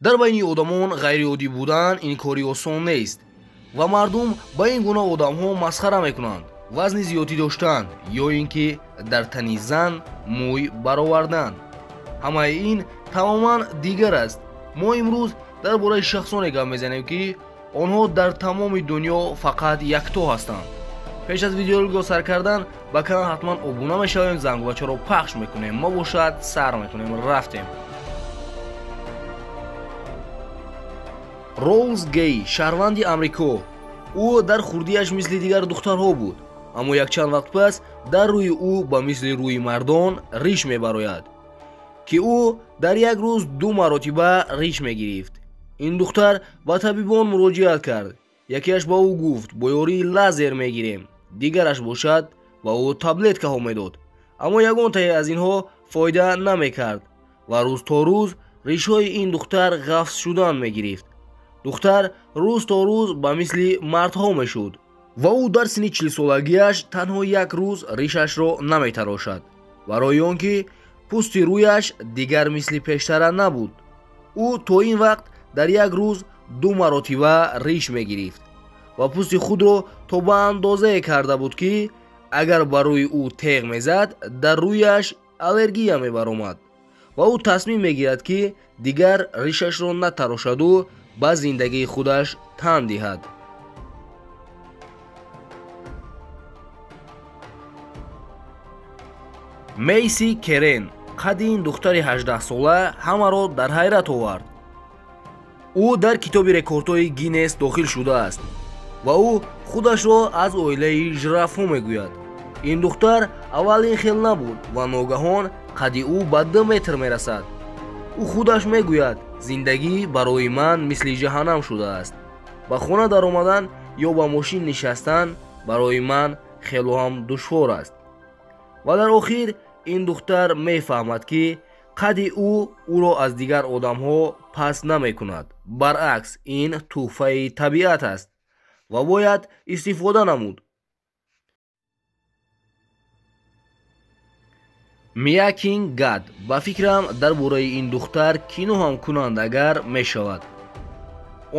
Дар байни одамон ғайриоддӣ будан ин кори осон нест ва мардум ба ин гуна одамҳо масхара мекунанд. Вазни зиёдӣ доштан ё ин ки дар тани зан мӯй баровардан. Ҳамаи ин тамоман дигар аст. Мо имрӯз дар бораи шахсоне гап мезанем, ки онҳо дар тамоми дунё фақат якто ҳастанд. Пеш аз видеороликро сар кардан ба канал ҳатман обуна мешавем, зангулачаро пахш мекунем. Мо бошад сар мекунем. Рафтем. Роуз Гей, шаҳрванди Амрико. Ӯ дар хурдиаш мисли дигар духтарҳо буд, аммо якчанд вақт пас дар рӯи ӯ ба мисли рӯи мардон риш мебарояд, ки ӯ дар як рӯз 2 маротиба риш мегирифт. Ин духтар ба табибон муроҷиат кард. Якеаш ба ӯ гуфт бо ёрии лазер мегирем, дигараш бошад ба ӯ таблеткаҳо медод. Аммо ягонтае аз инҳо фоида намекард ва рӯз то рӯз ришҳои ин духтар ғафз шудан мегирифт. Духтар рӯз то рӯз ба мисли мардҳо мешуд ва ӯ дар синни 40-солагиаш танҳо як рӯз ришашро наметарошад, барои он ки пӯсти рӯяш дигар мисли пештара набуд. Ӯ то ин вақт дар як рӯз 2 маротиба риш мегирифт ва пӯсти худро то ба андозае карда буд, ки агар ба рӯи ӯ теғ мезад, дар рӯяш аллергия мебаромад ва ӯ тасмим мегирад, ки дигар ришашро натарошаду ба зиндагии худаш тан диҳад. Мейси Керен, қадди ин духтари 18-сола ҳамаро дар ҳайрат овард. Ӯ дар китоби рекордҳои Гиннес дохил шудааст ва ӯ худашро аз оилаи жирафҳо мегӯяд. Ин духтар аввал ин хел набуд ва ногаҳон қадди ӯ ба 2 метр мерасад. Ӯ худаш мегӯяд: зиндагӣ барои ман мисли ҷаҳаннам шудааст. Ба хона даромадан ё ба мошин нишастан барои ман хело ҳам душвор аст. Ва дар охир ин духтар мефаҳмад, ки қадди ӯ ӯро аз дигар одамҳо пас намекунад. Баръакс, ин тӯҳфаи табиат аст ва бояд истифода намуд. Миякин Гад, ба фикрам дар бораи ин духтар кино ҳам кунанд агар мешавад.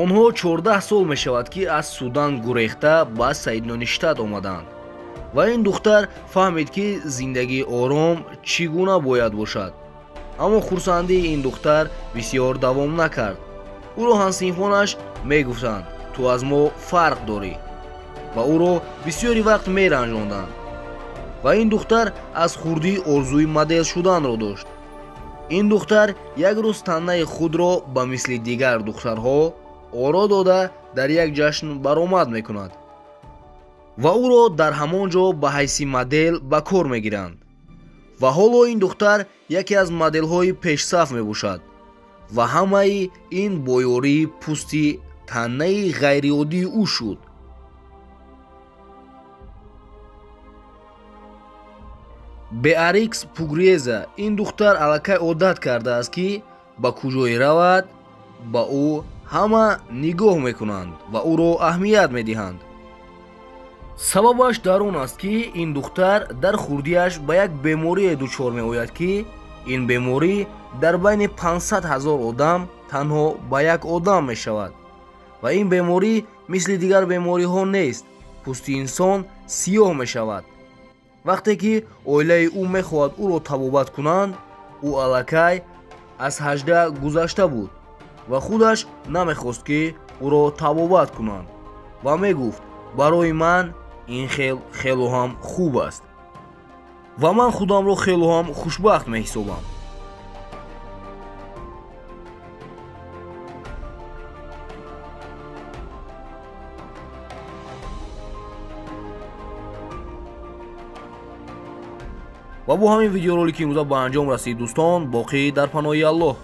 Онҳо 14 сол мешавад, ки аз Судан гурехта ба Соединённый Штат омаданд ва ин духтар фаҳмид, ки зиндагии ором чӣ гуна бояд бошад. Аммо хурсандии ин духтар бисёр давом накард. Ӯро ҳамсинфонаш мегуфтанд: ту аз мо фарқ дорӣ, ва ӯро бисёри вақт меранҷонданд. Ва ин духтар аз хурдӣ орзуи модел шуданро дошт. Ин духтар як рӯз танаи худро ба мисли дигар духтарҳо оро дода дар як ҷашн баромад мекунад ва ӯро дар ҳамон ҷо ба ҳайси модел ба кор мегиранд. Ва ҳоло ин духтар яке аз моделҳои пешсаф мебошад ва ҳамаи ин бо ёрии пӯсти танаи ғайриоддии ӯ шуд. Беарикс Пугреза, ин духтар аллакай одат кардааст, ки ба куҷое равад ба ӯ ҳама нигоҳ мекунанд ва ӯро аҳамият медиҳанд. Сабабаш дар он аст, ки ин духтар дар хурдиаш ба як беморие дучор меояд, ки ин беморӣ дар байни 500 000 одам танҳо ба як одам мешавад. Ва ин беморӣ мисли дигар бемориҳо нест. Пӯсти инсон сиёҳ мешавад. Вақте ки оилаи ӯ мехоҳад ӯро табобат кунанд, ӯ аллакай аз 18 гузашта буд ва худаш намехост, ки ӯро табобат кунанд ва мегуфт: барои ман ин хел хело ҳам хуб аст ва ман худамро хело ҳам хушбахт меҳисобам. Ва бо ҳамин видеоролики имрӯза ба анҷом расид, дӯстон. Боқӣ дар паноҳи Аллоҳ.